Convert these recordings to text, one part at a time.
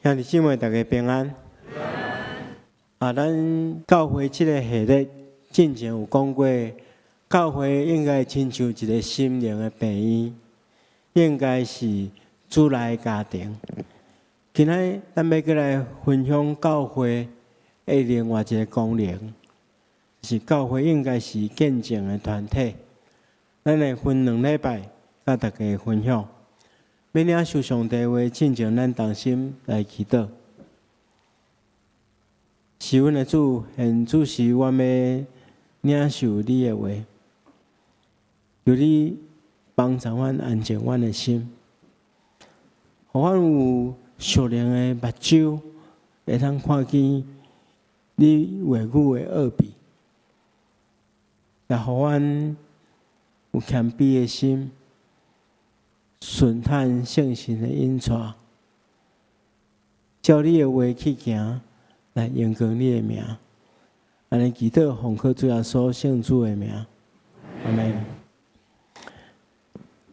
兄弟姊妹，大家平安。啊，咱教會這个系列進前有講過，教會應該親像一个心靈的病院，應該是主內的家庭。今仔咱欲閣來分享教會的另外一个功能，是教會應該是見證的團體。咱會分兩禮拜，佮大家分享。欲領受上帝話，進前咱同心來祈禱。是阮的主，現此時我欲領受你的話，求你幫助阮安靜阮的心，予阮有屬靈的目睭，會當看見你話語的奧秘，也予阮有謙卑的心，順趁聖神的引帶，照你的話去行，來榮光你的名。按呢祈禱，奉靠主耶穌聖子的名，阿們。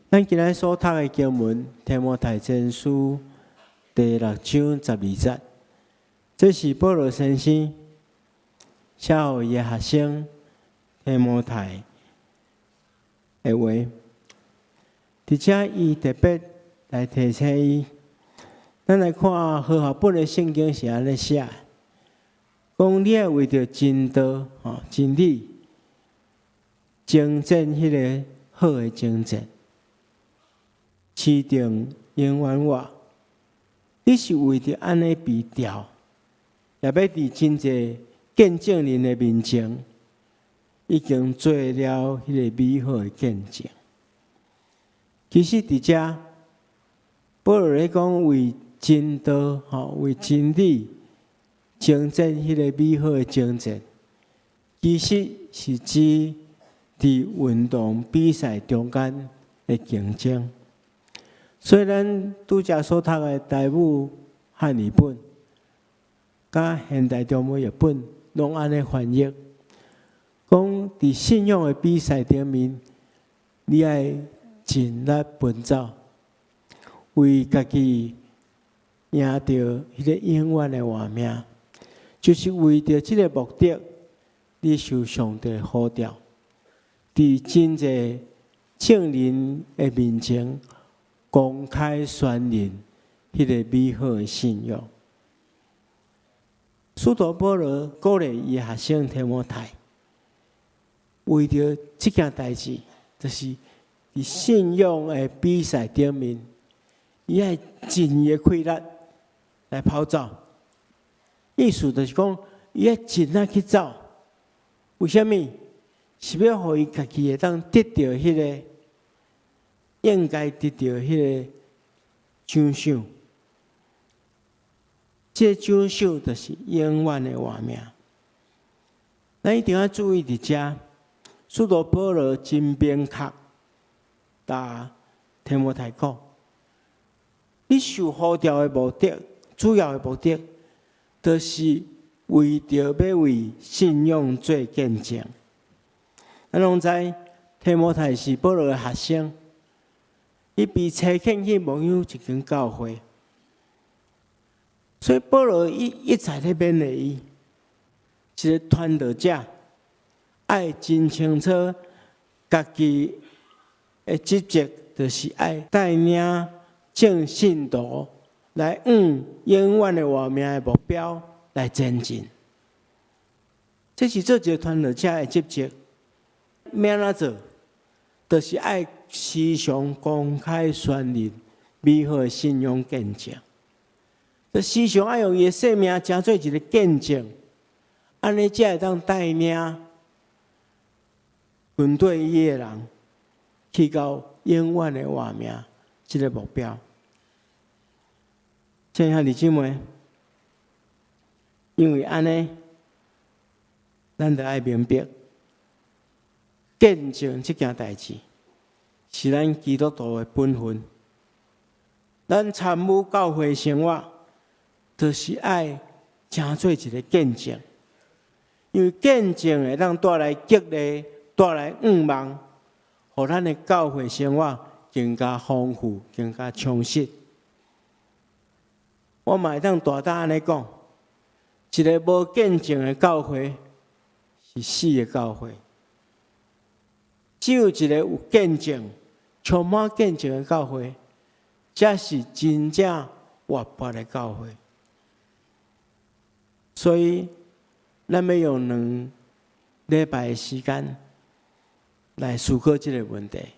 咱今仔所讀的經文《提摩太前書》第六章十二節，這是保羅先生寫予伊的學生提摩太的話。佇遮伊特別來提醒伊，咱來看和合本的聖經是按呢寫，講你愛為著真道、吼真理，征戰彼个好的征戰，持定永遠活。你是為著按呢被召，也欲佇真濟見證人的面前，已經做了彼個美好的見證。其實佇遮，保羅咧講為真道、吼為真理征戰彼个美好的征戰，其實是指佇運動比賽中間的競爭。所以咱拄才所讀的台語漢譯本，佮現代中文譯本，攏按呢翻譯，講佇信仰的比賽頂面，你愛盡力奔走，為家己贏著彼个永遠的活命，就是為著這个目的，你受上帝呼召，佇真濟證人的面前公開宣認彼个美好的信仰。使徒保羅鼓勵伊學生提摩太，為著這件代誌，就是佇信仰的比賽頂面，伊愛盡伊的氣力來跑走。意思就是講，伊愛盡力去走。為啥物？是欲予伊家己會當得著彼个應該得著彼个獎賞。這個獎賞就是永遠的活命。咱一定要注意佇遮，使徒保羅真明確，共提摩太講，你受呼召的目的，主要的目的，就是為著欲為信仰做見證。咱攏知提摩太是保羅的學生，伊被差遣去牧養一間教會，所以保羅一再咧勉勵伊，一个傳道者愛真清楚家己的職責，就是愛帶領眾信徒來往永遠的活命的目標來前進。這是做一个傳道者的職責。欲按怎做？就是愛時常公開宣認美好的信仰見證。就時常愛用伊的生命成做一个見證，按呢才會當帶領跟隨伊的人去到永遠的活命這个目標。親愛的姊妹，因為按呢，咱著愛明白，見證這件代誌是咱基督徒的本分。咱參與教會生活，就是愛成做一个見證，因為見證會當帶來激勵，帶來向望，予咱的教會生活更加豐富、更加充實。我嘛會當大膽按呢講，一个無見證的教會是死的教會。只有一个有見證、充滿見證的教會，才是真正活潑的教會。所以，咱欲用2禮拜的時間來思考這个問題。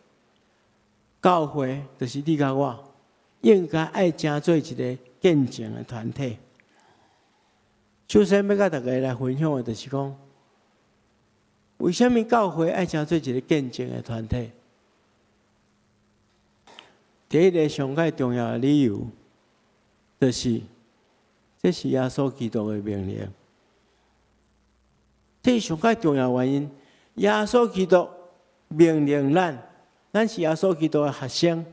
教會就是你佮我，應該愛成做一个見證的團體。首先欲佮大家來分享的，就是講，為啥物教會愛成做一个見證的團體？第一个上蓋重要的理由，就是這是耶穌基督的命令。這是上蓋重要的原因。耶穌基督命令咱，咱是耶穌基督的學生，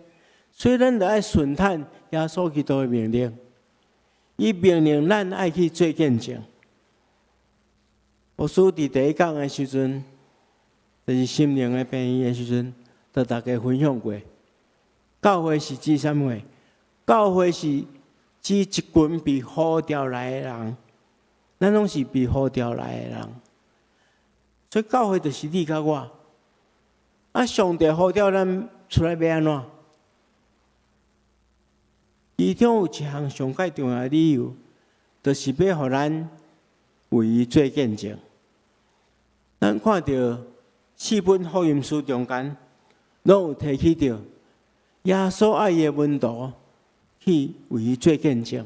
所以咱著愛順從耶穌基督的命令。伊命令咱愛去做見證。牧師佇第一講的時陣，就是心靈的病院的時陣，著大家分享過。教會是指啥物？教會是指一群被呼召來的人，咱攏是被呼召來的人。所以教會就是你佮我。啊，上帝呼召咱出來欲按怎？其中有一項上蓋重要的理由，就是欲予咱為伊做見證。咱看著四本福音書中間，攏有提起著耶穌愛伊的門徒去為伊做見證，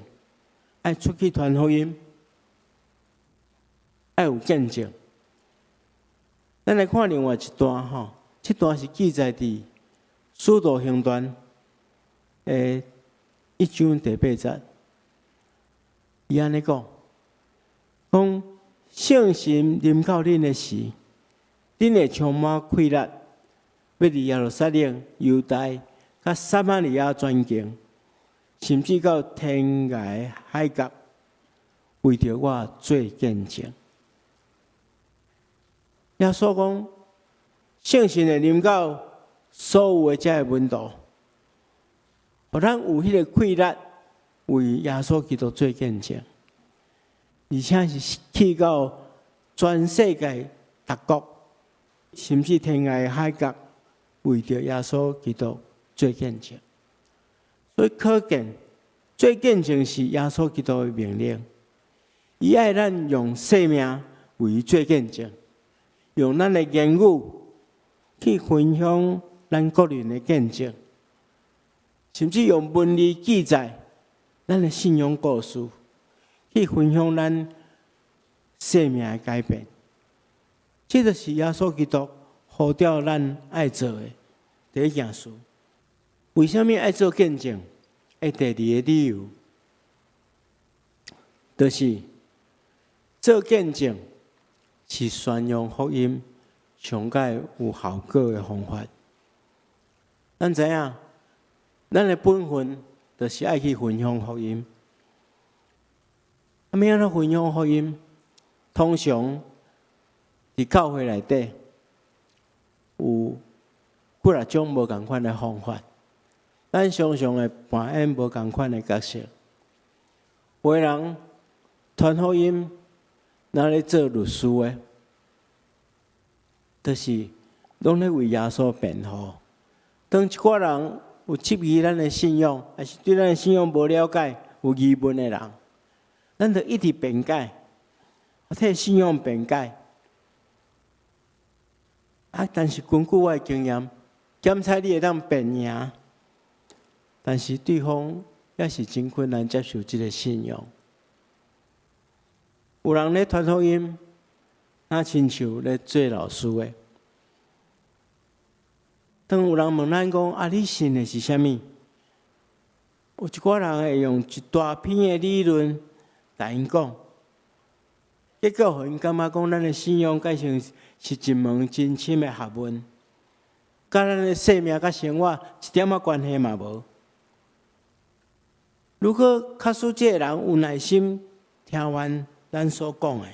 愛出去傳福音，愛有見證。咱來看另外一段吼，這段是記載佇《使徒行傳》的一章第八節。伊按呢講，講聖神臨到恁的時，恁會充滿氣力，欲佇耶路撒冷、猶大、佮撒瑪利亞全境，甚至到天涯海角，為著我做見證。耶穌講，聖神會臨到所有的這个門徒，予咱有彼个氣力，為耶穌基督做見證，而且是去到全世界各國，甚至天涯海角，為著耶穌基督做見證。所以可見，做見證是耶穌基督的命令，伊愛咱用生命為伊做見證，用咱的言語去分享咱個人的見證，甚至用文字記載咱的信仰故事，去分享咱生命的改變。這就是耶穌基督呼召咱愛做的第一件事。為啥物愛做見證？的第二个理由，就是做見證是宣揚福音上蓋有效果的方法。咱知影，咱的本分就是愛去分享福音。啊，欲按怎分享福音？通常佇教會內底有幾若種無仝款的方法。咱常常會扮演無仝款的角色。有的人傳福音，若咧做律師的，就是攏咧為耶穌辯護。當一寡人有質疑咱的信仰，抑是對咱的信仰無了解、有疑問的人，咱就一直辯解，替信仰辯解。啊，但是根據我的經驗，檢查你會當辯贏，但是對方也是真困難接受這个信仰。有人咧傳福音，若親像咧做老師的。當有人問咱講：啊，你信的是啥物？有一寡人會用一大篇的理論來𪜶講，結果予𪜶感覺講咱的信仰改成是一門真深的學問，佮咱的生命佮生活一點仔關係嘛無。如果假使這个人有耐心聽完咱所講的，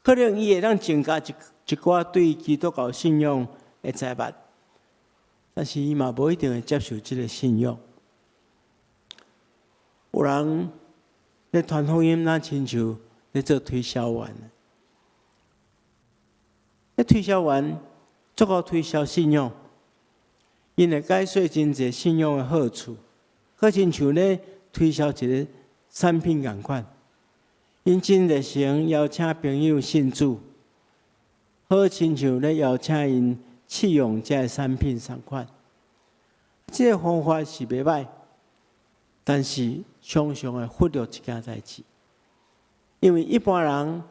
可能伊會當增加一寡對基督教信仰的知捌，但是伊嘛無一定會接受這个信仰。有人咧傳福音，若親像咧做推銷員。咧推銷員足夠推銷信仰，𪜶會解說真濟信仰的好處，閣親像咧推銷一个產品仝款。𪜶真熱誠邀請朋友信主，好親像咧邀請𪜶試用這个產品仝款。這个方法是袂䆀，但是常常會忽略一件代誌，因為一般人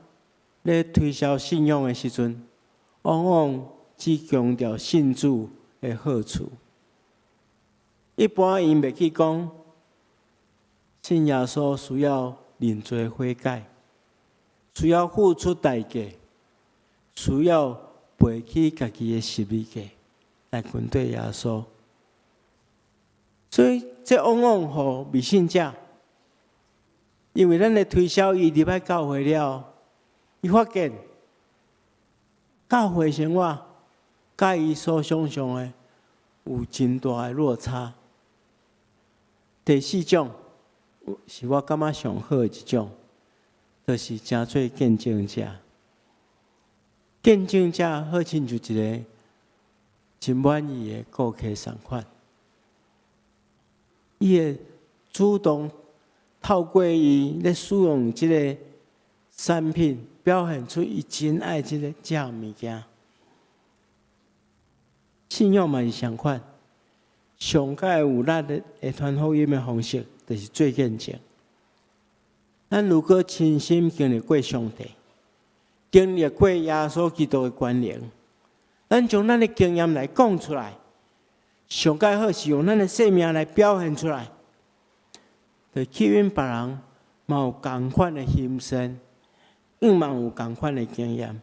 咧推銷信仰的時陣，往往只強調信主的好處。一般𪜶袂去講信耶穌需要認罪悔改，需要付出代價，需要背起家己的十字架來跟綴耶穌。所以，這往往予未信者，因為咱咧推銷伊入來教會了，伊發現教會生活佮伊所想像的有真大的落差。第四種是我感覺上好的一種，就是成做見證者。見證者好親像一個真滿意的顧客仝款。伊會主動透過伊咧使用這个產品，表現出伊真愛這項物件。信仰嘛是相款，上蓋有力的會傳福音的方式，就是做見證。咱如果親身經歷過上帝，經歷過耶穌基督的權能，咱將咱的經驗來講出來，上蓋好是用咱的生命來表現出來，就吸引別人嘛有仝款的心聲，向望有仝款的經驗。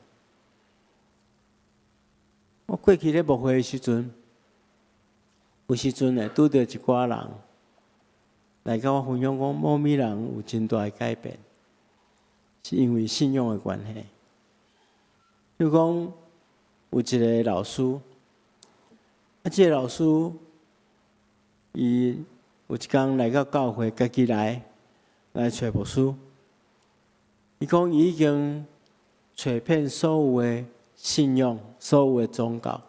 我過去咧牧會的時陣，有時陣會拄著一寡人來共我分享講，某物人有真大的改變，是因為信仰的關係。比如講，有一个老師，啊，這个老師，伊有一工來到教會，家己來揣牧師。伊講伊已經揣遍所有的信仰，所有的宗教，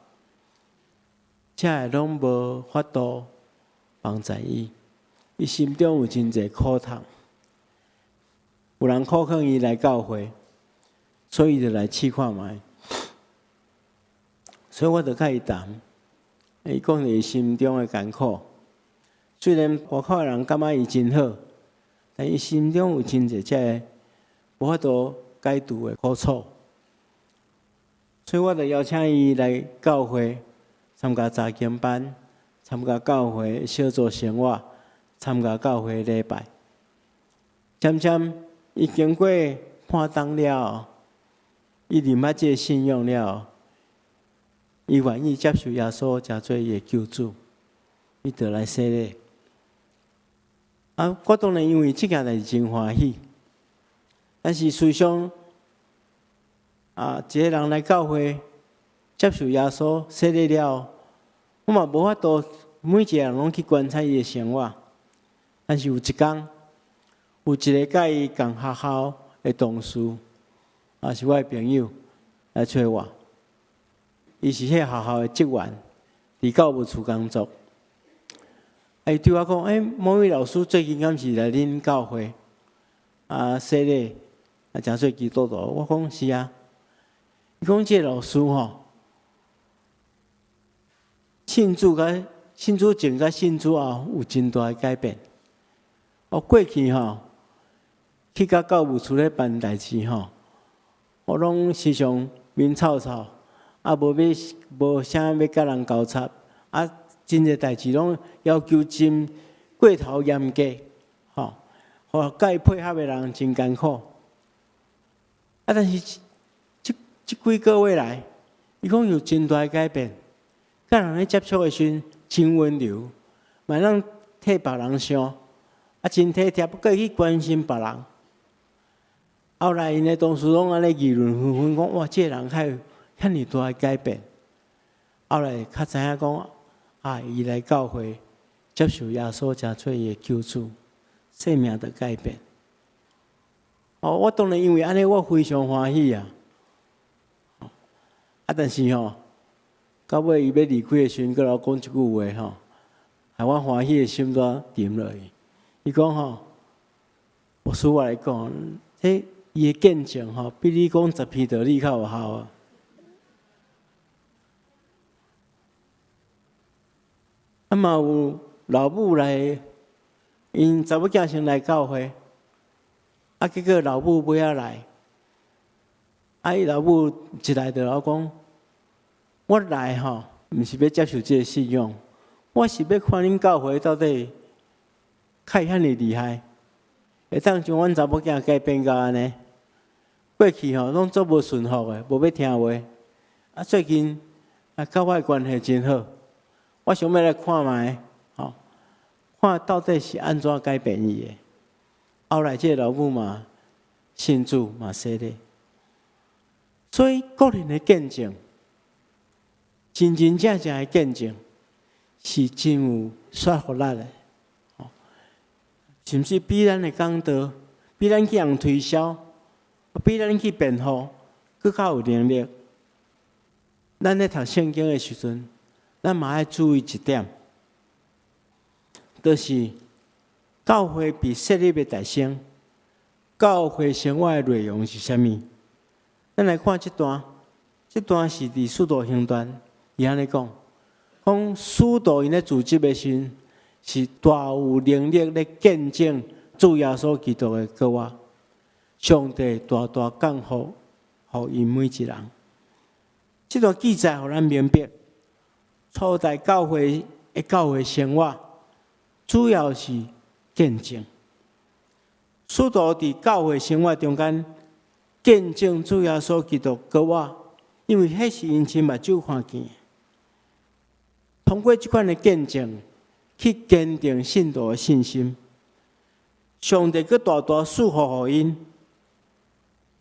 這个攏無法度幫助伊。伊心中有真濟苦痛，有人苦勸伊來教會，所以伊就來試看覓。所以我就佮伊談，伊講伊心中的艱苦。雖然外口的人感覺伊真好，但伊心中有真濟這个無法度解除的苦楚。所以我就邀請伊來教會參加查經班，參加教會小組生活，參加教會禮拜。漸漸，伊經過半冬了，伊認捌這个信仰了，伊願意接受耶穌，成做伊的救主，伊就來洗禮。啊，我當然因為這件代誌真歡喜，但是事實上，啊，一个人來教會接受耶穌洗禮了，我嘛無法度每一个人攏去觀察伊的生活。但是有一工，有一个佮伊仝學校的同事，也是我的朋友來揣我。伊是彼个學校的職員，佇教務處工作。啊，伊對我講：“欸，某位老師最近敢是來恁教會啊，洗禮啊，成做基督徒？”我講是啊。伊講這个老師吼，信主佮信主前佮信主後有真大的改變。我過去吼，去佮教務處咧辦代誌吼，我攏時常面臭臭，啊，無啥欲佮人交插，啊，真濟代誌攏要求真過頭嚴格，吼，予佮伊配合的人真艱苦。啊，但是這幾個月來，伊講有真大的改變，佮人咧接觸的時陣真溫柔，嘛會當替別人想，啊，真體貼，閣會去關心別人。後來𪜶的同事攏按呢議論紛紛，講哇，這个人較有遐爾大的改變。後來較知影講，啊，伊來教會接受耶穌，成做伊的救主，生命就改變。哦，我當然因為按呢，我非常歡喜啊！啊，但是吼，到尾伊欲離開的時陣，閣來講一句話吼，害我歡喜的心都沉落去。伊講吼，牧師我來講，這伊的見證吼，比你講十篇道理較有效啊！啊嘛有老母來，𪜶查某囝先來教會。啊！結果老母尾仔來，啊！伊老母一來就我講：我來吼，毋是欲接受這个信仰，我是欲看恁教會到底較會遐爾厲害，會當將阮查某囝改變到按呢。過去吼攏足無順服的，無欲聽話。啊，最近啊，佮我的關係真好，我想欲來看覓，吼，看到底是按怎改變伊的。後來這个老母嘛信主嘛洗禮，所以個人的見證，真真正正的見證，是真有說服力的，甚至比咱的講道，比咱去予推銷，比咱去辯護，閣較有能力。咱咧讀聖經的時陣，咱嘛愛注意一點，就是教會被設立的大先，教會生活的內容是啥物？咱來看這段，這段是佇使徒行傳，伊按呢講，講使徒𪜶咧組織的時陣，是大有能力咧見證主耶穌基督的復活，上帝大大降福，予𪜶每一人。這段記載予咱明白，初代教會的教會生活，主要是見證。使徒佇教會生活中間見證主耶穌基督復活，因為彼是𪜶親目睭看見的。通過這款的見證，去堅定信徒的信心。上帝閣大大賜福予𪜶，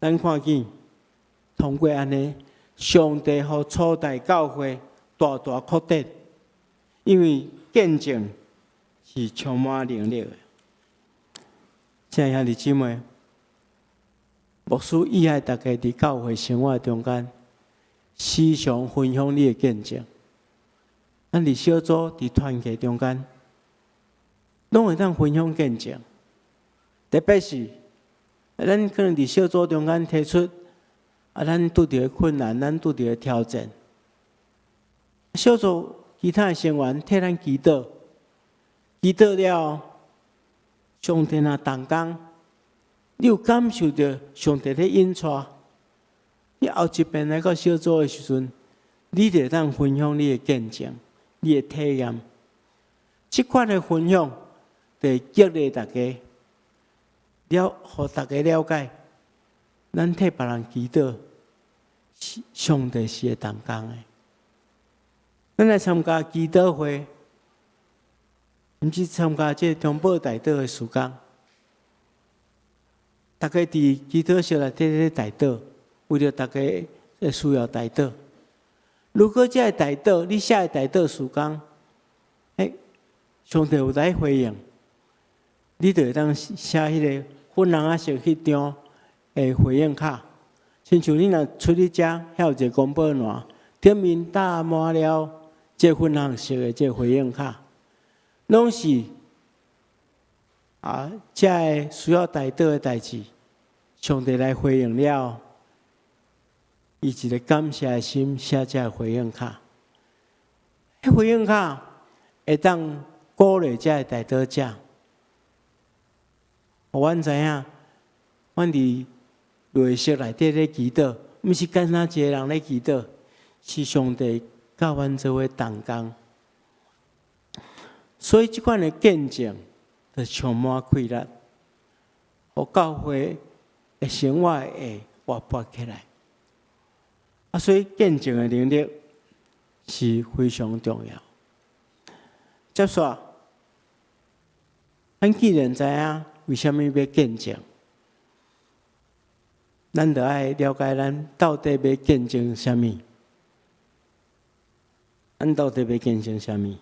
咱看見通過按呢，上帝予初代教會大大擴展，因為見證是充滿能力的。親愛兄弟姊妹，牧師意愛大家佇教會生活中間，時常分享你的見證。咱佇小組、佇團契中間，攏會當分享見證。特別是咱可能佇小組中間提出啊，咱拄著的困難，咱拄著的挑戰，小組其他的成員替咱祈禱，祈禱了，上帝若動工，你有感受著上帝咧引帶，你後一遍來到小組的時陣，你就會當分享你的見證、你的體驗。這款的分享，就會激勵大家，了，予大家了解，咱替別人祈禱，上帝是會動工的。咱來參加祈禱會，毋是參加這個中保代禱的時間，大家佇祈禱室內底咧代禱，為著大家的需要代禱。如果這個代禱，你寫的代禱事工，欸，上帝有來回應，你就會當寫彼個粉紅仔色彼張的回應卡。親像你若出去遮，遐有一個公布欄，頂面貼滿了這粉紅色的這回應卡，攏是啊，這个需要代禱的代誌，上帝來回應了，以一個感謝的心寫這个回應卡。彼回應卡會當鼓勵這个代禱者，予阮知影，阮佇內室內底咧祈禱，毋是干焦一个人咧祈禱，是上帝佮阮做伙同工。所以這款的見證就充滿氣力，予教會的生活會活潑起來。啊，所以見證的能力是非常重要。接續，咱既然知影為啥物欲見證，咱就愛了解咱到底欲見證啥物。咱到底欲見證啥物？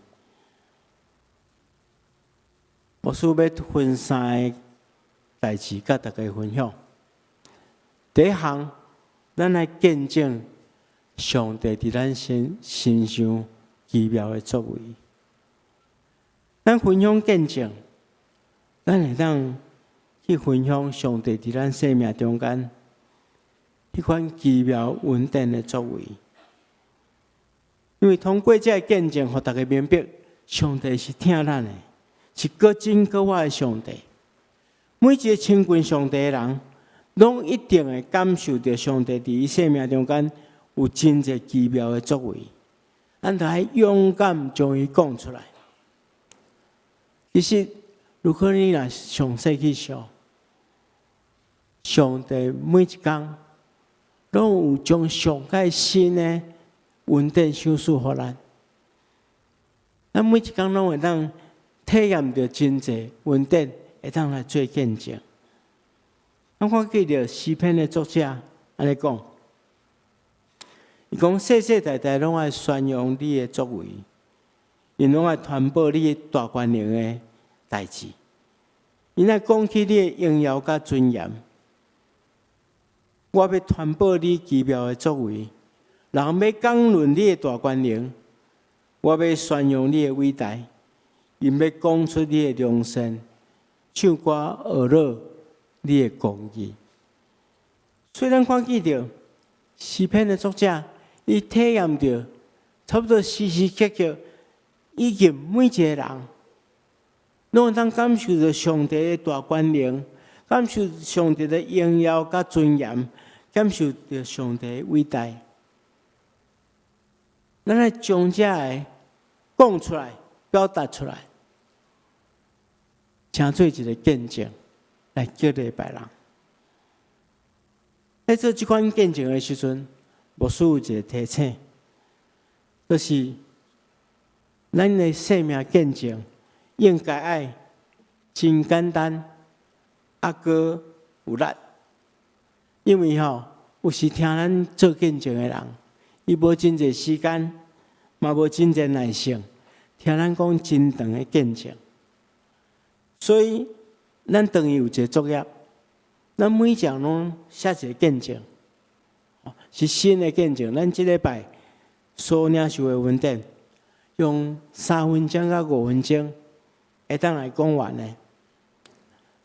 牧師欲分三个代誌，佮大家分享。第一項，咱來見證上帝佇咱身上奇妙的作為。咱分享見證，咱會當去分享上帝佇咱生命中間彼款奇妙恩典的作為。因為通過這个見證，予大家明白，上帝是疼咱的，是閣真閣活的上帝。每一个親近上帝的人，攏一定會感受著上帝佇伊生命中間有真濟奇妙的作為。咱著愛勇敢將伊講出來。其實，如果你若詳細去想，上帝每一工攏有將上蓋新的恩典賞賜予咱，咱每一工攏會當體驗著真濟恩典，會當來做見證。我記得詩篇的作者按呢講，伊講世世代代攏愛宣揚你的作為，𪜶攏愛傳報你大權能的代誌，𪜶愛講起你的榮耀佮尊嚴。我欲傳報你奇妙的作為，人欲講論你的大權能，我欲宣揚你的偉大，𪜶欲講出你的良善，唱歌學樂你的公義。所以咱看見著詩篇的作者，伊體驗著差不多時時刻刻，以及每一个人，攏會當感受著上帝的大權能，感受上帝的榮耀佮尊嚴，感受著上帝的偉大。咱愛將這个講出來，表達出來，成做一个見證來激勵別人。在做這款見證的時陣，牧師有一个提醒，就是咱的生命見證應該愛真簡單，猶閣有力。因為吼，有時聽咱做見證的人，伊無真濟時間，嘛無真濟耐性，聽咱講真長的見證。所以，咱當伊有一个作業，咱每講攏寫一个見證，是新的見證。咱這禮拜所領受的恩典，用3分鐘到5分鐘，會當來講完的。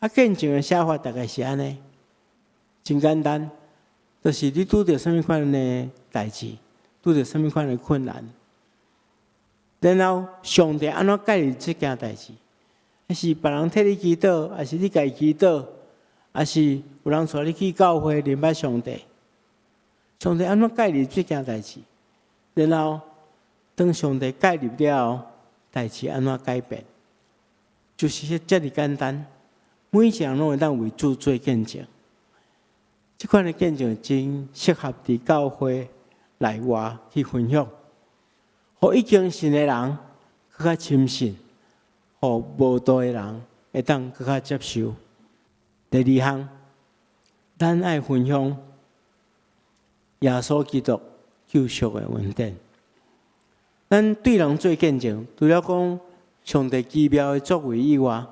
啊，見證的寫法大概是按呢，真簡單，就是你拄著啥物款的代誌，拄著啥物款的困難，然後上帝按怎介入這件代誌？還是別人替你祈禱，還是你家己祈禱，還是有人帶你去教會認捌上帝？上帝按怎介入這件代誌？然後當上帝介入了後，代誌按怎改變？就是遮爾簡單，每一個人攏會當為主做見證。這款的見證真適合佇教會內外去分享，予已經信的人閣較深信，予無道的人會當閣較接受。第二項，咱愛分享耶穌基督救贖的恩典。咱對人做見證，除了講上帝奇妙的作為以外，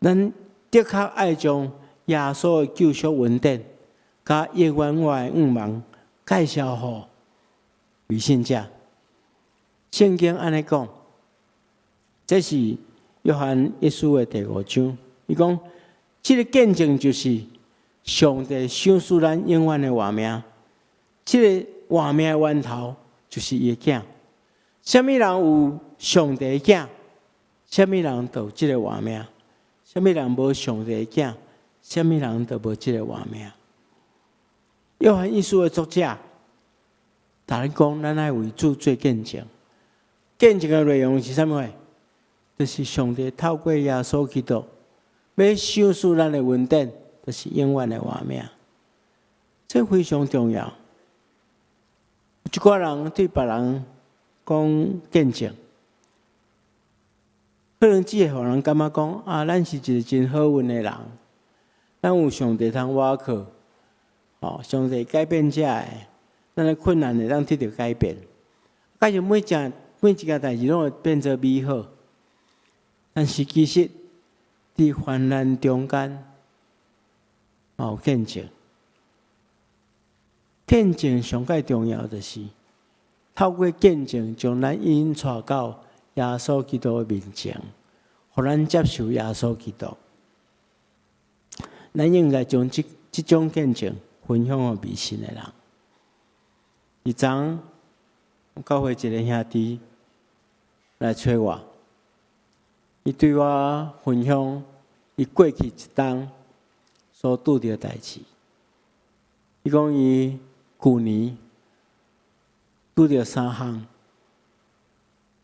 咱的確愛將耶穌的救贖恩典，佮永遠活的願望介紹予未信者。聖經按呢講，這是約翰一書的第五章。伊講，這个見證就是上帝賞賜咱永遠的活命。這个活命的源頭就是伊的囝。啥物人有上帝的囝，啥物人就有這个活命；啥物人無上帝的囝，啥物人就無這个活命。約翰一書的作者，共咱講，咱愛為主做見證。見證的內容是啥物貨？就是上帝透過耶穌基督，欲賞賜咱的恩典，就是永遠的活命。這非常重要。有一寡人對別人講見證，可能只會予人感覺講啊，咱是一个真好運的人，咱有上帝通倚靠，哦，上帝改變這个，咱的困難會當得著改變。假如每件每一件代誌攏會變做美好，但是其實佇患難中間，嘛有見證。見證上蓋重要就是透過見證，將咱引帶到耶穌基督的面前，予咱接受耶穌基督。咱應該將這種見證分享予未信的人。伊昨教會一个兄弟來揣我，伊對我分享伊過去一冬所拄著代誌。伊講伊舊年拄著三項，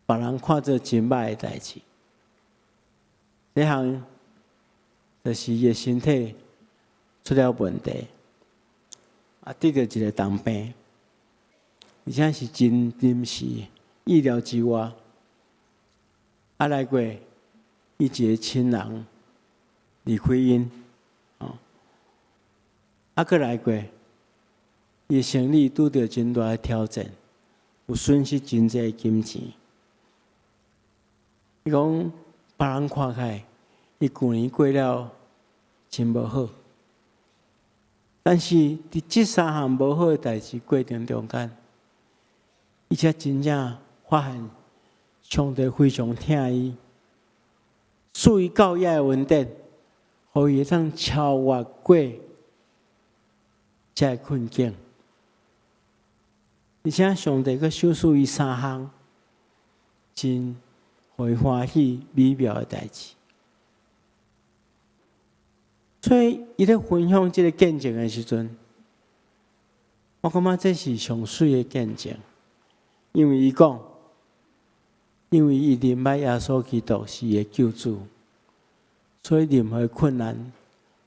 別人看做真歹的代誌。這項就是伊的身體出了問題，啊，得著一个重病，而且是真臨時，意料之外。啊，來過伊一个親人離開𪜶，哦，啊，閣來過，伊的生理拄著真大的挑戰，有損失真濟的金錢。伊講別人看起來，伊舊年過了真無好，但是佇這三項無好的代誌過程中間，伊才真正發現上帝非常疼伊，賜伊夠額的恩典，予伊會當超越過這个困境。而且上帝閣賞賜伊三項真予伊歡喜美妙的代誌。所以，伊咧分享這个見證的時陣，我感覺這是上媠的見證，因為伊講，因為伊認捌耶穌基督是伊的救主，所以任何困難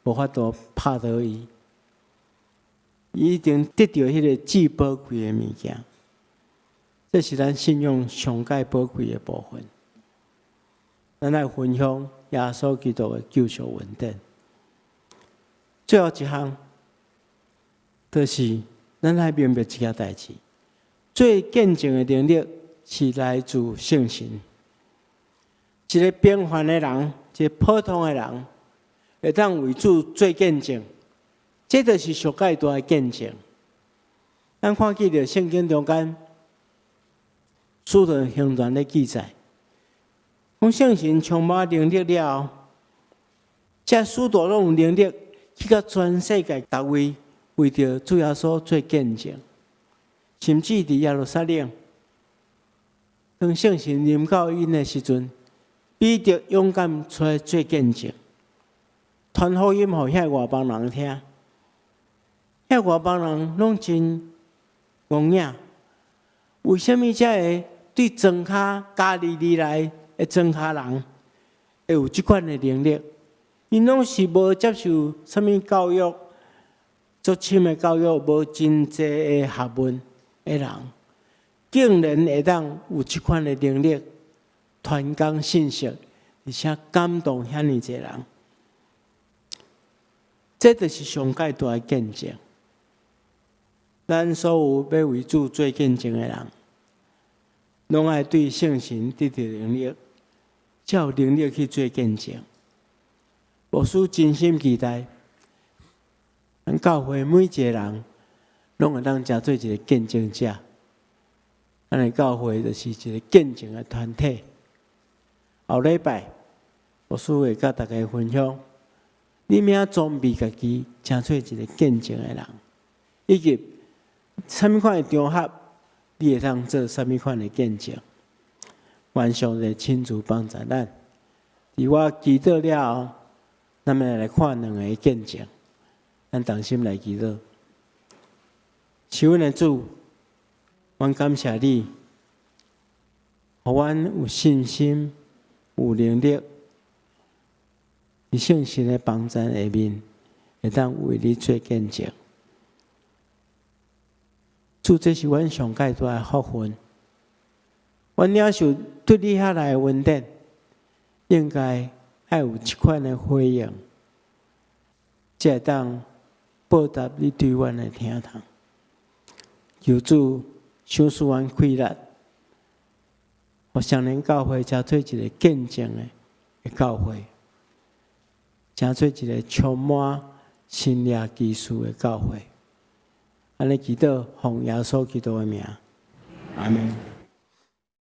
無法度拍倒伊。伊已經得著彼个至寶貴的物件，這是咱信仰上蓋寶貴的部分。咱來分享耶穌基督的救贖恩典。最後一項，就是咱愛明白一件代誌：做見證的能力是來自聖神。一个平凡的人，一个普通的人，會當為主做見證，這就是上蓋大的見證。咱看見著聖經中間，使徒行傳咧記載，講聖神充滿能力了後，這使徒攏有能力去到全世界逐位，為著主耶穌做見證，甚至佇耶路撒冷，當聖神臨到𪜶的時陣，彼得勇敢出來做見證，傳福音予遐外邦人聽，遐外邦人攏真戇影，為啥物這个對莊跤加利利來的莊跤人會有這款的能力？𪜶攏是無接受啥物教育，足深的教育，無真濟的學問的人，竟然會當有這款的能力傳講信息，而且感動遐爾濟人，這就是上蓋大的見證。咱所有欲為主做見證的人，攏愛對聖神得著能力，才有能力去做見證。牧師真心期待，咱教會每一个人，攏會當成做一个見證者。咱的教會就是一个見證的團體。後禮拜，牧師會佮大家分享，你欲裝備家己，成做一个見證的人，以及啥物款的場合，你會當做啥物款的見證。願上帝親自幫助咱。佇我祈禱了後，咱們來看兩个見證，咱同心來祈禱。是阮的主，阮感謝你，予阮有信心、有能力，佇聖神的幫助下面，會當為你做見證。主，這是阮上蓋大的福分。阮領受對你遐來的恩典，應該愛有這款的回應，才會當報答你對阮的疼痛。求主賞賜阮氣力，予雙連教會成做一个見證的教會。成做一个充滿神蹟奇事的教會。按呢祈禱，奉耶穌基督的名，阿門。